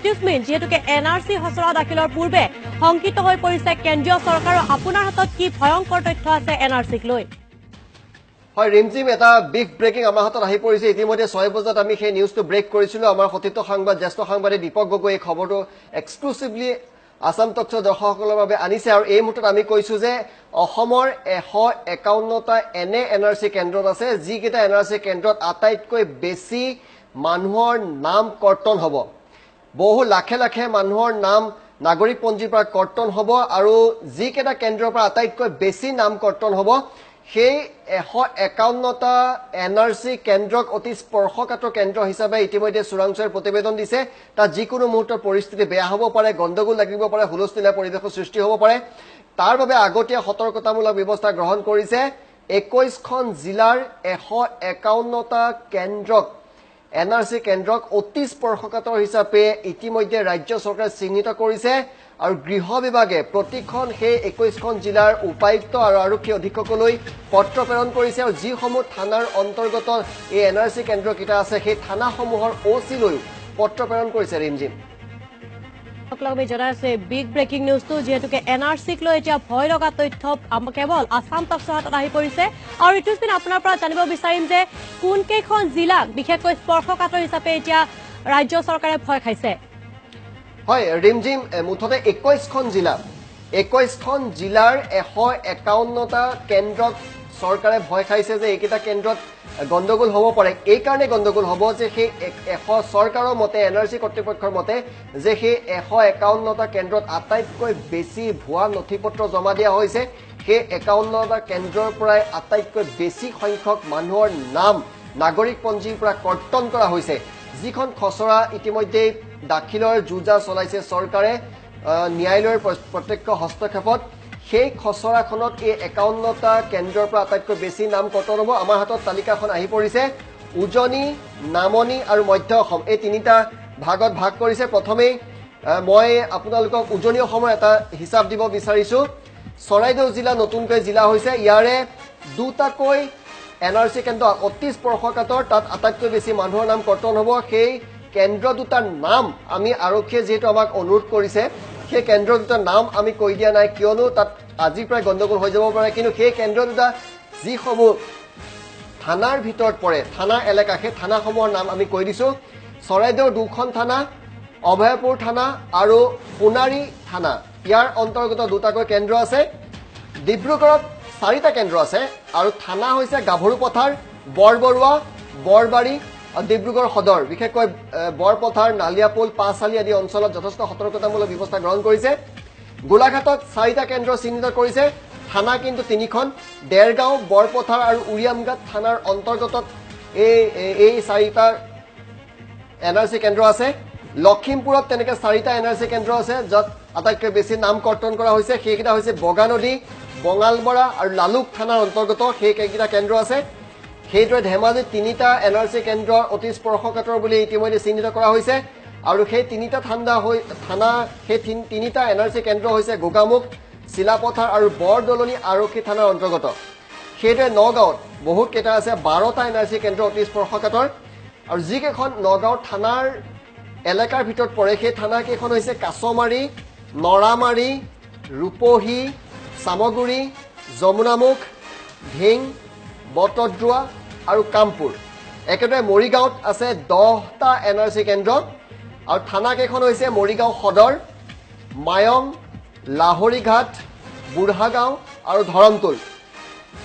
ঋতুস্মিন, যিহেতুকে N R C খচৰা দাখিলৰ পূৰ্বে শংকিত হৈ পৰিছে কেন্দ্ৰীয় চৰকাৰৰ, আপোনাৰ হাতত কি ভয়ংকৰ তথ্য আছে এন আৰ চিক লৈ? হয় ৰিমজিম, এটা বিগ ব্ৰেকিং আমাৰ হাতত আহি পৰিছে। ইতিমধ্যে 6 বজাত আমি সেই নিউজটো ব্ৰেক কৰিছিলো। আমাৰ সতীৰ্থ সাংবাদ, জ্যেষ্ঠ সাংবাদিক দীপক গগৈ এই খবৰটো এক্সক্লুচিভলি আছাম টক্সৰ দৰ্শকসকলৰ বাবে আনিছে। আৰু এই মুহূৰ্তত আমি কৈছো যে অসমৰ 151টা এনে এন আৰ চি কেন্দ্ৰত আছে যিকেইটা এন আৰ চি কেন্দ্ৰত আটাইতকৈ বেছি মানুহৰ নাম কৰ্তন হ'ব। বহু লাখে লাখে মানুহৰ নাম নাগৰিক পঞ্জীৰ পৰা কৰ্তন হ'ব আৰু যিকেইটা কেন্দ্ৰৰ পৰা আটাইতকৈ বেছি নাম কৰ্তন হ'ব সেই 151টা এন আৰ চি কেন্দ্ৰক অতি স্পৰ্শকাতৰ কেন্দ্ৰ হিচাপে ইতিমধ্যে চোৰাংচোৱাৰ প্ৰতিবেদন দিছে। তাত যিকোনো মুহূৰ্তত পৰিস্থিতি বেয়া হ'ব পাৰে, গণ্ডগোল লাগিব পাৰে, হুলস্থুলীয়া পৰিৱেশৰ সৃষ্টি হ'ব পাৰে। তাৰ বাবে আগতীয়া সতৰ্কতামূলক ব্যৱস্থা গ্ৰহণ কৰিছে। 21খন জিলাৰ 151টা কেন্দ্ৰক, এন আৰ চি কেন্দ্ৰক অতি স্পৰ্শকাতৰ হিচাপে ইতিমধ্যে ৰাজ্য চৰকাৰে চিহ্নিত কৰিছে। আৰু গৃহ বিভাগে প্ৰতিখন সেই 21খন জিলাৰ উপায়ুক্ত আৰু আৰক্ষী অধীক্ষকলৈ পত্ৰ প্ৰেৰণ কৰিছে। আৰু যিসমূহ থানাৰ অন্তৰ্গত এই এন আৰ চি কেন্দ্ৰকেইটা আছে সেই থানাসমূহৰ অ' চিলৈও পত্ৰ প্ৰেৰণ কৰিছে। ৰিমজিম, আমি জনাই আছো বিগ ব্ৰেকিং নিউজটো, যিহেতুকে এন আৰ চিক লৈ এতিয়া ভয় লগা তথ্য কেৱল আছাম টক্সৰ হাতত আহি পৰিছে। আৰু ঋতুস্মিন, আপোনাৰ পৰা জানিব বিচাৰিম যে কোনকেইখন জিলাক বিশেষকৈ স্পৰ্শকাতৰ হিচাপে এতিয়া ৰাজ্য চৰকাৰে ভয় খাইছে? হয় ৰিমজিম, মুঠতে 21খন জিলা, 21খন জিলাৰ 151টা কেন্দ্ৰক চৰকাৰে ভয় খাইছে যে এইকেইটা কেন্দ্ৰত গণ্ডগোল হ'ব পাৰে। এইকাৰণে গণ্ডগোল হ'ব যে সেই চৰকাৰৰ মতে, এন আৰ চি কৰ্তৃপক্ষৰ মতে যে সেই 151টা কেন্দ্ৰত আটাইতকৈ বেছি ভুৱা নথি পত্ৰ জমা দিয়া হৈছে। সেই 51টা কেন্দ্ৰৰ পৰাই আটাইতকৈ বেছি সংখ্যক মানুহৰ নাম নাগৰিক পঞ্জীৰ পৰা কৰ্তন কৰা হৈছে। যিখন খচৰা ইতিমধ্যেই দাখিলৰ যুঁজা চলাইছে চৰকাৰে ন্যায়ালয়ৰ প্ৰত্যক্ষ হস্তক্ষেপত, সেই খচৰাখনত এই 51টা কেন্দ্ৰৰ পৰা আটাইতকৈ বেছি নাম কৰ্তন হ'ব। আমাৰ হাতত তালিকাখন আহি পৰিছে। উজনি, নামনি আৰু মধ্য অসম এই তিনিটা ভাগত ভাগ কৰিছে। প্ৰথমেই মই আপোনালোকক উজনি অসমৰ এটা হিচাপ দিব বিচাৰিছোঁ। চৰাইদেউ জিলা নতুনকৈ জিলা হৈছে, ইয়াৰে দুটাকৈ এন আৰ চি কেন্দ্ৰ অতি স্পৰ্শকাতৰ, তাত আটাইতকৈ বেছি মানুহৰ নাম কৰ্তন হ'ব। সেই কেন্দ্ৰ দুটাৰ নাম আমি আৰক্ষীয়ে যিহেতু আমাক অনুৰোধ কৰিছে সেই কেন্দ্ৰ দুটাৰ নাম আমি কৈ দিয়া নাই, কিয়নো তাত আজিৰ পৰাই গণ্ডগোল হৈ যাব পাৰে। কিন্তু সেই কেন্দ্ৰ দুটা যিসমূহ থানাৰ ভিতৰত পৰে, থানা এলেকা, সেই থানাসমূহৰ নাম আমি কৈ দিছোঁ। চৰাইদেউৰ দুখন থানা, অভয়পুৰ থানা আৰু সোণাৰী থানা, ইয়াৰ অন্তৰ্গত দুটাকৈ কেন্দ্ৰ আছে। ডিব্ৰুগড়ত 4টা কেন্দ্ৰ আছে আৰু থানা হৈছে গাভৰু পথাৰ, বৰবৰুৱা, বৰবাৰী আৰু ডিব্ৰুগড় সদৰ। বিশেষকৈ বৰপথাৰ, নালিয়াপুল, পাঁচআলি আদি অঞ্চলত যথেষ্ট সতৰ্কতামূলক ব্যৱস্থা গ্ৰহণ কৰিছে। গোলাঘাটত 4টা কেন্দ্ৰ চিহ্নিত কৰিছে, থানা কিন্তু 3খন। দেৰগাঁও, বৰপথাৰ আৰু উৰিয়ামঘাট থানাৰ অন্তৰ্গত এই 4টা এন আৰ চি কেন্দ্ৰ আছে। লখিমপুৰত তেনেকৈ 4টা এন আৰ চি কেন্দ্ৰ আছে য'ত আটাইতকৈ বেছি নাম কৰ্তন কৰা হৈছে। সেইকেইটা হৈছে বগানদী, বঙালবৰা আৰু লালুক থানাৰ অন্তৰ্গত সেইকেইটা কেন্দ্ৰ আছে। সেইদৰে ধেমাজিত 3টা এন আৰ চি কেন্দ্ৰ অতি স্পৰ্শকাতৰ বুলি ইতিমধ্যে চিহ্নিত কৰা হৈছে। আৰু সেই 3টা থানা, সেই 3টা এন আৰ চি কেন্দ্ৰ হৈছে গোগামুখ, চিলাপথাৰ আৰু বৰদলনি আৰক্ষী থানাৰ অন্তৰ্গত। সেইদৰে নগাঁৱত বহুত কেইটা আছে, 12টা এন আৰ চি কেন্দ্ৰ অতি স্পৰ্শকাতৰ। আৰু যিকেইখন নগাঁও থানাৰ এলেকাৰ ভিতৰত পৰে সেই থানাকেইখন হৈছে কাছমাৰী, নৰামাৰী, ৰূপহী, চামগুৰি, যমুনামুখ, ঢিং, বটদ্ৰোৱা আৰু কামপুৰ। একেদৰে মৰিগাঁৱত আছে 10টা এন আৰ চি কেন্দ্ৰ আৰু থানাকেইখন হৈছে মৰিগাঁও সদৰ, মায়ং, লাহৰীঘাট, বুঢ়াগাঁও আৰু ধৰমতুল।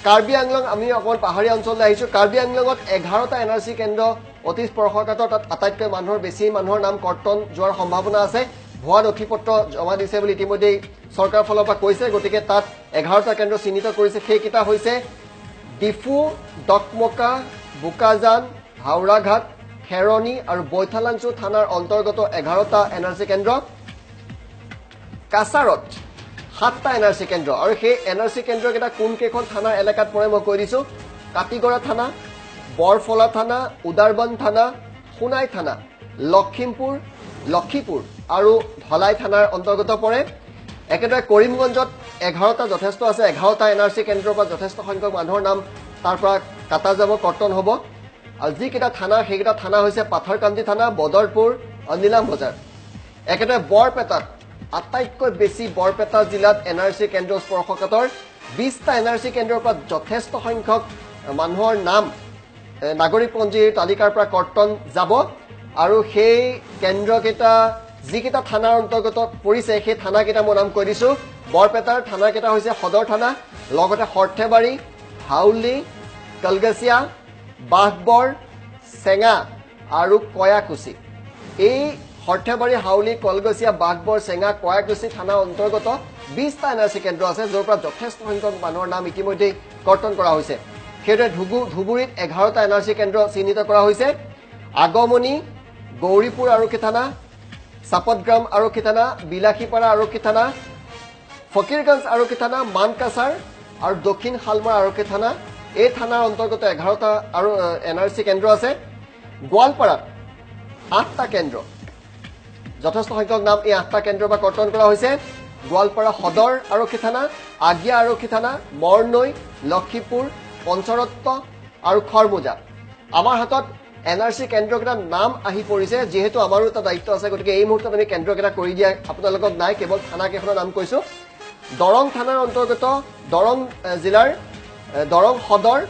কাৰ্বি আংলং, আমি অকণমান পাহাৰীয়া অঞ্চললৈ আহিছোঁ। কাৰ্বি আংলঙত 11টা এন আৰ চি কেন্দ্ৰ অতি স্পৰ্শকাতৰ, তাত আটাইতকৈ বেছি মানুহৰ নাম কৰ্তন যোৱাৰ সম্ভাৱনা আছে। ভুৱা নথি পত্ৰ জমা দিছে বুলি ইতিমধ্যেই চৰকাৰৰ ফালৰ পৰা কৈছে, গতিকে তাত 11টা কেন্দ্ৰ চিহ্নিত কৰিছে। সেইকেইটা হৈছে ডিফু, ডকমকা, বোকাজান, হাওৰাঘাট, খেৰণি আৰু বৈঠালাংচু থানাৰ অন্তৰ্গত 11টা এন আৰ চি কেন্দ্ৰ। কাছাৰত 7টা এন আৰ চি কেন্দ্ৰ আৰু সেই এন আৰ চি কেন্দ্ৰকেইটা কোনকেইখন থানাৰ এলেকাত পৰে মই কৈ দিছোঁ। কাটিগড়া থানা, বৰফলা থানা, উদাৰবন থানা, সোণাই থানা, লক্ষীপুৰ আৰু ধলাই থানাৰ অন্তৰ্গত পৰে। একেদৰে কৰিমগঞ্জত 11টা যথেষ্ট আছে, 11টা এন আৰ চি কেন্দ্ৰৰ পৰা যথেষ্ট সংখ্যক মানুহৰ নাম তাৰ পৰা কাটা যাব, কৰ্তন হ'ব। আৰু যিকেইটা থানা সেইকেইটা থানা হৈছে পাথাৰকান্দি থানা, বদৰপুৰ আৰু নিলাম বজাৰ। একেদৰে বৰপেটাত আটাইতকৈ বেছি বৰপেটা জিলাত এন আৰ চি কেন্দ্ৰ স্পৰ্শকাতৰ। 20টা এন আৰ চি কেন্দ্ৰৰ পৰা যথেষ্ট সংখ্যক মানুহৰ নাম নাগৰিকপঞ্জীৰ তালিকাৰ পৰা কৰ্তন যাব আৰু সেই কেন্দ্ৰকেইটা যিকেইটা থানাৰ অন্তৰ্গত পৰিছে সেই থানাকেইটা মই নাম কৈ দিছোঁ। বৰপেটাৰ থানাকেইটা হৈছে সদৰ থানা, লগতে সৰ্থেবাৰী, হাউলি, কলগাছিয়া, বাঘবৰ, চেঙা আৰু কয়াকুচি। এই সৰ্থেবাৰী, হাউলি, কলগছিয়া, বাঘবৰ, চেঙা, কয়াকুচি থানাৰ অন্তৰ্গত 20টা এন আৰ চি কেন্দ্ৰ আছে, য'ৰ পৰা যথেষ্ট সংখ্যক মানুহৰ নাম ইতিমধ্যেই কৰ্তন কৰা হৈছে। সেইদৰে ধুবুৰীত 11টা এন আৰ চি কেন্দ্ৰ চিহ্নিত কৰা হৈছে। আগমনি, গৌৰীপুৰ আৰক্ষী থানা, চাপতগ্ৰাম আৰক্ষী থানা, বিলাসীপাৰা আৰক্ষী থানা, ফকীৰগঞ্জ আৰক্ষী থানা, মানকাছাৰ আৰু দক্ষিণ শালমৰা আৰক্ষী থানা, এই থানাৰ অন্তৰ্গত 11টা আৰু এন আৰ চি কেন্দ্ৰ আছে। গোৱালপাৰাত 8টা কেন্দ্ৰ, যথেষ্ট সংখ্যক নাম এই 8টা কেন্দ্ৰৰ পৰা কৰ্তন কৰা হৈছে। গোৱালপাৰা সদৰ আৰক্ষী থানা, আগিয়া আৰক্ষী থানা, মৰনৈ, লক্ষীপুৰ, পঞ্চৰত্ন আৰু খৰমুজা। আমাৰ হাতত এন আৰ চি কেন্দ্ৰকেইটাৰ নাম আহি পৰিছে, যিহেতু আমাৰো এটা দায়িত্ব আছে, গতিকে এই মুহূৰ্তত আমি কেন্দ্ৰকেইটা কৰি দিয়া আপোনালোকক নাই, কেৱল থানাকেইখনৰ নাম কৈছোঁ। দৰং থানাৰ অন্তৰ্গত দৰং জিলাৰ দৰং সদৰ,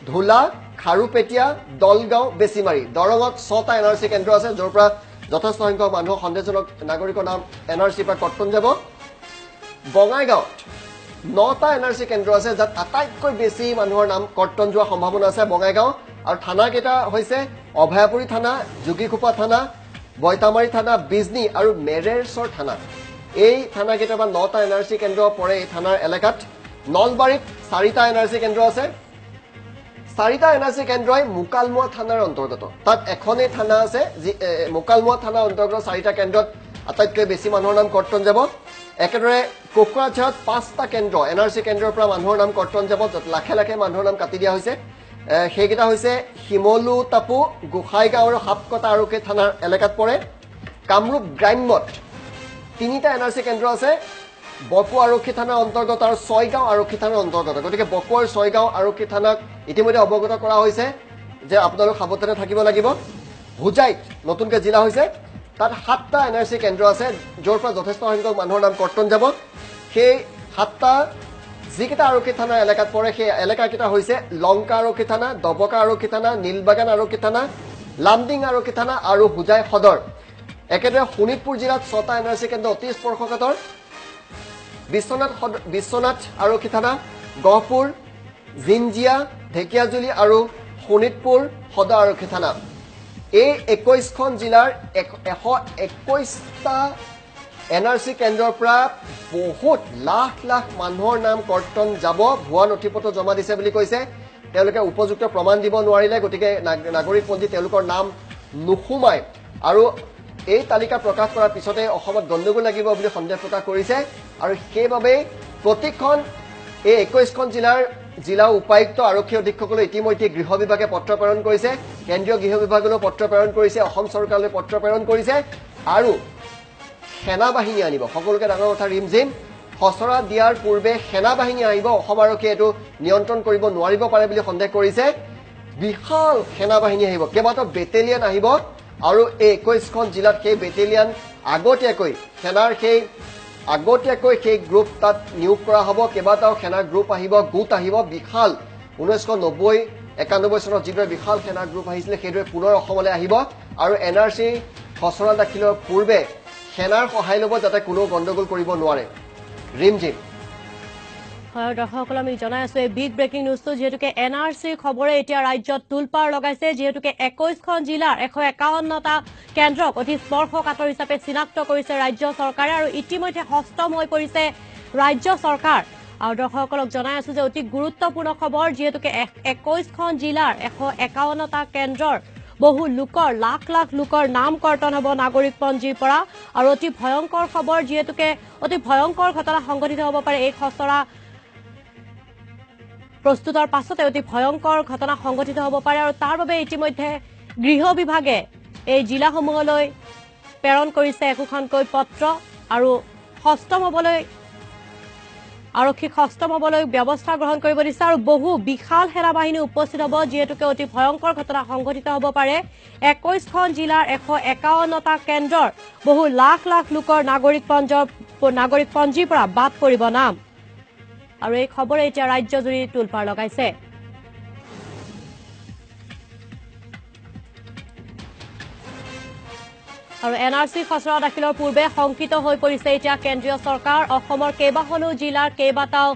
ধূলা, খাৰুপেটীয়া, দলগাঁও, বেছিমাৰী। দৰঙত 6টা এন আৰ চি কেন্দ্ৰ আছে, য'ৰ পৰা যথেষ্ট সংখ্যক মানুহৰ সন্দেহজনক নাগৰিকৰ নাম এন আৰ চিৰ পৰা কৰ্তন যাব। বঙাইগাঁৱত 9টা এন আৰ চি কেন্দ্ৰ আছে, যাত আটাইতকৈ বেছি মানুহৰ নাম কৰ্তন যোৱাৰ সম্ভাৱনা আছে বঙাইগাঁও। আৰু থানাকেইটা হৈছে অভয়াপুৰী থানা, যোগীখোপা থানা, বৈতামাৰী থানা, বিজনী আৰু মেৰেৰচৰ থানা। এই থানাকেইটাৰ পৰা 9টা এন আৰ চি কেন্দ্ৰ পৰে এই থানাৰ এলেকাত। নলবাৰীত 4টা এন আৰ চি কেন্দ্ৰ আছে। 4টা এন আৰ চি কেন্দ্ৰই মুকালমুৱা থানাৰ অন্তৰ্গত, তাত এখনেই থানা আছে, যি মুকালমুৱা থানাৰ অন্তৰ্গত 4টা কেন্দ্ৰত আটাইতকৈ বেছি মানুহৰ নাম কৰ্তন যাব। একেদৰে কোকৰাঝাৰত 5টা কেন্দ্ৰ এন আৰ চি কেন্দ্ৰৰ পৰা মানুহৰ নাম কৰ্তন যাব, য'ত লাখে লাখে মানুহৰ নাম কাটি দিয়া হৈছে। সেইকেইটা হৈছে শিমলু টাপু, গোসাইগাঁও আৰু সাপকটা আৰক্ষী থানাৰ এলেকাত পৰে। কামৰূপ গ্ৰাম্যত 3টা এন আৰ চি কেন্দ্ৰ আছে, বকো আৰক্ষী থানাৰ অন্তৰ্গত আৰু ছয়গাঁও আৰক্ষী থানাৰ অন্তৰ্গত। গতিকে বকো আৰু ছয়গাঁও আৰক্ষী থানাক ইতিমধ্যে অৱগত কৰা হৈছে যে আপোনালোক সাৱধানে থাকিব লাগিব। হোজাইত নতুনকৈ জিলা হৈছে, তাত 7টা এন আৰ চি কেন্দ্ৰ আছে, য'ৰ পৰা যথেষ্ট সংখ্যক মানুহৰ নাম কৰ্তন যাব। সেই 7টা যিকেইটা আৰক্ষী থানাৰ এলেকাত পৰে সেই এলেকাকেইটা হৈছে লংকা আৰক্ষী থানা, ডবকা আৰক্ষী থানা, নীলবাগান আৰক্ষী থানা, লামডিং আৰক্ষী থানা আৰু হোজাই সদৰ। একেদৰে শোণিতপুৰ জিলাত 6টা এন আৰ চি কেন্দ্ৰ অতি স্পৰ্শকাতৰ। বিশ্বনাথ আৰক্ষী থানা, গহপুৰ, জিঞ্জিয়া, ঢেকীয়াজুলি আৰু শোণিতপুৰ সদৰ আৰক্ষী থানা। এই 21খন জিলাৰ 121টা এন আৰ চি কেন্দ্ৰৰ পৰা বহুত লাখ লাখ মানুহৰ নাম কৰ্তন যাব। ভুৱা নথি পত্ৰ জমা দিছে বুলি কৈছে, তেওঁলোকে উপযুক্ত প্ৰমাণ দিব নোৱাৰিলে, গতিকে নাগৰিকপঞ্জী তেওঁলোকৰ নাম নোসোমায়। আৰু এই তালিকা প্ৰকাশ কৰাৰ পিছতে অসমত গণ্ডগোল লাগিব বুলি সন্দেহ প্ৰকাশ কৰিছে। আৰু সেইবাবেই প্ৰতিখন এই 21খন জিলাৰ জিলা উপায়ুক্ত, আৰক্ষী অধীক্ষকলৈ ইতিমধ্যে গৃহ বিভাগে পত্ৰ প্ৰেৰণ কৰিছে, কেন্দ্ৰীয় গৃহ বিভাগলৈ পত্ৰ প্ৰেৰণ কৰিছে, অসম চৰকাৰলৈ পত্ৰ প্ৰেৰণ কৰিছে আৰু সেনাবাহিনী আনিব। সকলোকে ডাঙৰ কথা ৰিমঝিম, খচৰা দিয়াৰ পূৰ্বে সেনাবাহিনী আহিব, অসম আৰক্ষীয়ে এইটো নিয়ন্ত্ৰণ কৰিব নোৱাৰিব পাৰে বুলি সন্দেহ কৰিছে। বিশাল সেনাবাহিনী আহিব, কেইবাটাও বেটেলিয়ন আহিব আৰু এই 21খন জিলাত সেই বেটেলিয়ন আগতীয়াকৈ সেনাৰ সেই আগতীয়াকৈ সেই গ্ৰুপ তাত নিয়োগ কৰা হ'ব। কেইবাটাও সেনাৰ গ্ৰুপ আহিব, গোট আহিব, বিশাল 1990-91 চনত যিদৰে বিশাল সেনাৰ গ্ৰুপ আহিছিলে সেইদৰে পুনৰ অসমলৈ আহিব। আৰু এন আৰ চি খচৰা দাখিলৰ পূৰ্বে সেনাৰ সহায় ল'ব, যাতে কোনেও গণ্ডগোল কৰিব নোৱাৰে। ৰিমঝিম। হয় দৰ্শকসকল, আমি জনাই আছো এই বিগ ব্ৰেকিং নিউজটো, যিহেতুকে এন আৰ চিৰ খবৰে এতিয়া ৰাজ্যত তোলপাৰ লগাইছে। যিহেতুকে 21খন জিলাৰ 151টা কেন্দ্ৰক অতি স্পৰ্শকাতৰ হিচাপে চিনাক্ত কৰিছে ৰাজ্য চৰকাৰে আৰু ইতিমধ্যে সষ্টম হৈ পৰিছে ৰাজ্য চৰকাৰ। আৰু দৰ্শকসকলক জনাই আছো যে অতি গুৰুত্বপূৰ্ণ খবৰ, যিহেতুকে 21খন জিলাৰ 151টা কেন্দ্ৰৰ বহু লোকৰ, লাখ লাখ লোকৰ নাম কৰ্তন হ'ব নাগৰিকপঞ্জীৰ পৰা। আৰু অতি ভয়ংকৰ খবৰ, যিহেতুকে অতি ভয়ংকৰ ঘটনা সংঘটিত হ'ব পাৰে এই খচৰা প্ৰস্তুতৰ পাছতে অতি ভয়ংকৰ ঘটনা সংঘটিত হ'ব পাৰে। আৰু তাৰ বাবে ইতিমধ্যে গৃহ বিভাগে এই জিলাসমূহলৈ প্ৰেৰণ কৰিছে একোখনকৈ পত্ৰ আৰু সষ্টম হ'বলৈ আৰক্ষীক সষ্টম হ'বলৈ ব্যৱস্থা গ্ৰহণ কৰিব দিছে আৰু বহু বিশাল সেনাবাহিনী উপস্থিত হ'ব, যিহেতুকে অতি ভয়ংকৰ ঘটনা সংঘটিত হ'ব পাৰে। 21খন জিলাৰ 151টা কেন্দ্ৰৰ বহু লাখ লাখ লোকৰ নাগৰিক পঞ্জীৰ পৰা বাদ পৰিব নাম। আৰু এই খবৰে এতিয়া ৰাজ্যজুৰি তোলপাৰ লগাইছে। আৰু এন আৰ চি খচৰা দাখিলৰ পূৰ্বে শংকিত হৈ পৰিছে এতিয়া কেন্দ্ৰীয় চৰকাৰ। অসমৰ কেইবাখনো জিলাৰ কেইবাটাও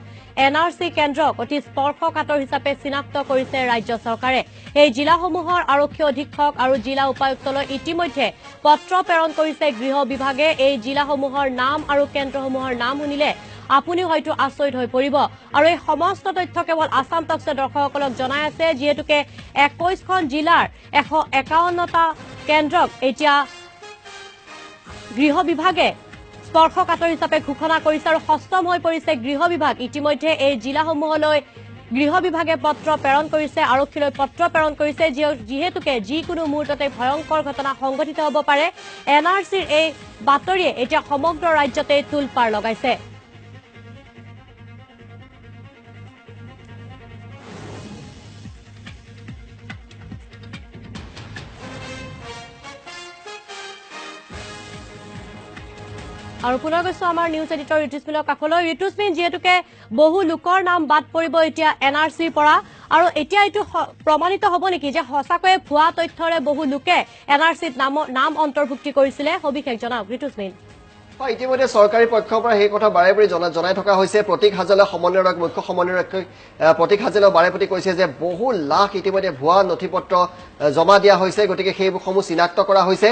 এন আৰ চি কেন্দ্ৰক অতি স্পৰ্শকাতৰ হিচাপে চিনাক্ত কৰিছে ৰাজ্য চৰকাৰে। এই জিলাসমূহৰ আৰক্ষী অধীক্ষক আৰু জিলা উপায়ুক্তলৈ ইতিমধ্যে পত্ৰ প্ৰেৰণ কৰিছে গৃহ বিভাগে। এই জিলাসমূহৰ নাম আৰু কেন্দ্ৰসমূহৰ নাম শুনিলে আপুনি হয়তো আচৰিত হৈ পৰিব। আৰু এই সমস্ত তথ্য কেৱল আছাম টক্সে দৰ্শকসকলক জনাই আছে, যিহেতুকে 21খন জিলাৰ 151টা কেন্দ্ৰক এতিয়া গৃহ বিভাগে স্পৰ্শকাতৰ হিচাপে ঘোষণা কৰিছে আৰু সষ্টম হৈ পৰিছে গৃহ বিভাগ। ইতিমধ্যে এই জিলাসমূহলৈ গৃহ বিভাগে পত্ৰ প্ৰেৰণ কৰিছে, আৰক্ষীলৈ পত্ৰ প্ৰেৰণ কৰিছে, যিহেতুকে যিকোনো মুহূৰ্ততে ভয়ংকৰ ঘটনা সংঘটিত হ'ব পাৰে। এন আৰ চিৰ এই বাতৰিয়ে এতিয়া সমগ্ৰ ৰাজ্যতে তোলপাৰ লগাইছে। আৰু পুনৰ গৈছো আমাৰ নিউজ এডিটৰ ঋতুস্মিনৰ কাষলৈ। ঋতুস্মিন, যিহেতুকে বহু লোকৰ নাম বাদ পৰিব এতিয়া এন আৰ চিৰ পৰা, আৰু এতিয়া এইটো প্ৰমাণিত হ'ব নেকি যে সঁচাকৈয়ে ভুৱা তথ্যৰে বহু লোকে এন আৰ চিত নাম অন্তৰ্ভুক্তি কৰিছিলে? সবিশেষ জনাওক ঋতুস্মিন। হয়, ইতিমধ্যে চৰকাৰী পক্ষৰ পৰা সেই কথা বাৰে বাৰে জনাই থকা হৈছে। প্ৰতীক হাজেলা সমন্বয়ৰক্ষক, মুখ্য সমন্বয়ৰক্ষক প্ৰতীক হাজেলা বাৰে প্ৰতি কৈছে যে বহু লাখ ইতিমধ্যে ভুৱা নথি পত্ৰ জমা দিয়া হৈছে, গতিকে সেইসমূহ চিনাক্ত কৰা হৈছে।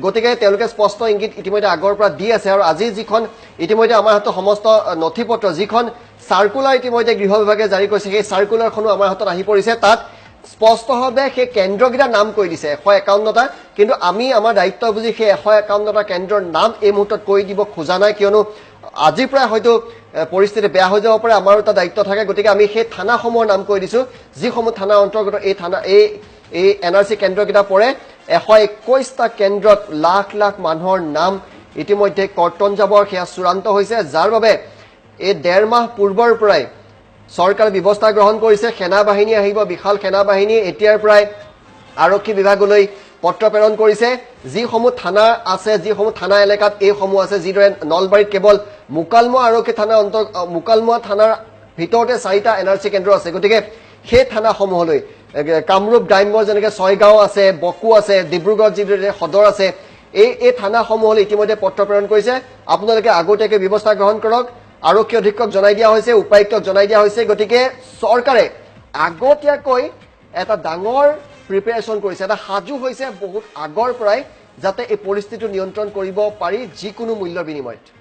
গতিকে তেওঁলোকে স্পষ্ট ইংগিত ইতিমধ্যে আগৰ পৰা দি আছে। আৰু আজি যিখন ইতিমধ্যে আমাৰ হাতত সমস্ত নথি পত্ৰ, যিখন চাৰ্কুলাৰ ইতিমধ্যে গৃহ বিভাগে জাৰি কৰিছে, সেই চাৰ্কুলাৰখনো আমাৰ হাতত আহি পৰিছে। তাত স্পষ্টভাৱে সেই কেন্দ্ৰকেইটাৰ নাম কৈ দিছে 151টা, কিন্তু আমি আমাৰ দায়িত্ব বুজি সেই 151টা কেন্দ্ৰৰ নাম এই মুহূৰ্তত কৈ দিব খোজা নাই, কিয়নো আজিৰ পৰাই হয়তো পৰিস্থিতি বেয়া হৈ যাব পাৰে, আমাৰো এটা দায়িত্ব থাকে। গতিকে আমি সেই থানাসমূহৰ নাম কৈ দিছোঁ, যিসমূহ থানাৰ অন্তৰ্গত এই থানা এই এন আৰ চি কেন্দ্ৰকেইটা পৰে। 121টা কেন্দ্ৰত লাখ লাখ মানুহৰ নাম ইতিমধ্যে কৰ্তন যাব, সেয়া চূড়ান্ত হৈছে। যাৰ বাবে এই 1.5 মাহ পূৰ্বৰ পৰাই চৰকাৰে ব্যৱস্থা গ্ৰহণ কৰিছে। সেনাবাহিনী আহিব, বিশাল সেনাবাহিনী এতিয়াৰ পৰাই আৰক্ষী বিভাগলৈ পত্ৰ প্ৰেৰণ কৰিছে। যিসমূহ থানা আছে, যিসমূহ থানা এলেকাত এইসমূহ আছে, যিদৰে নলবাৰীত কেৱল মুকালমুৱা আৰক্ষী থানা মুকালমুৱা থানাৰ ভিতৰতে 4টা এন আৰ চি কেন্দ্ৰ আছে, গতিকে সেই থানাসমূহলৈ কামৰূপ গ্ৰাম্য যেনেকৈ ছয়গাঁও আছে, বকো আছে, ডিব্ৰুগড় যিদৰে সদৰ আছে, এই থানাসমূহলৈ ইতিমধ্যে পত্ৰ প্ৰেৰণ কৰিছে। আপোনালোকে আগতীয়াকৈ ব্যৱস্থা গ্ৰহণ কৰক। আৰক্ষী অধীক্ষক জনাই দিয়া হৈছে, উপায়ুক্তক জনাই দিয়া হৈছে। গতিকে চৰকাৰে আগতীয়াকৈ এটা ডাঙৰ প্ৰিপেৰেশ্যন কৰিছে, এটা সাজু হৈছে বহুত আগৰ পৰাই, যাতে এই পৰিস্থিতিটো নিয়ন্ত্ৰণ কৰিব পাৰি যিকোনো মূল্যৰ বিনিময়ত।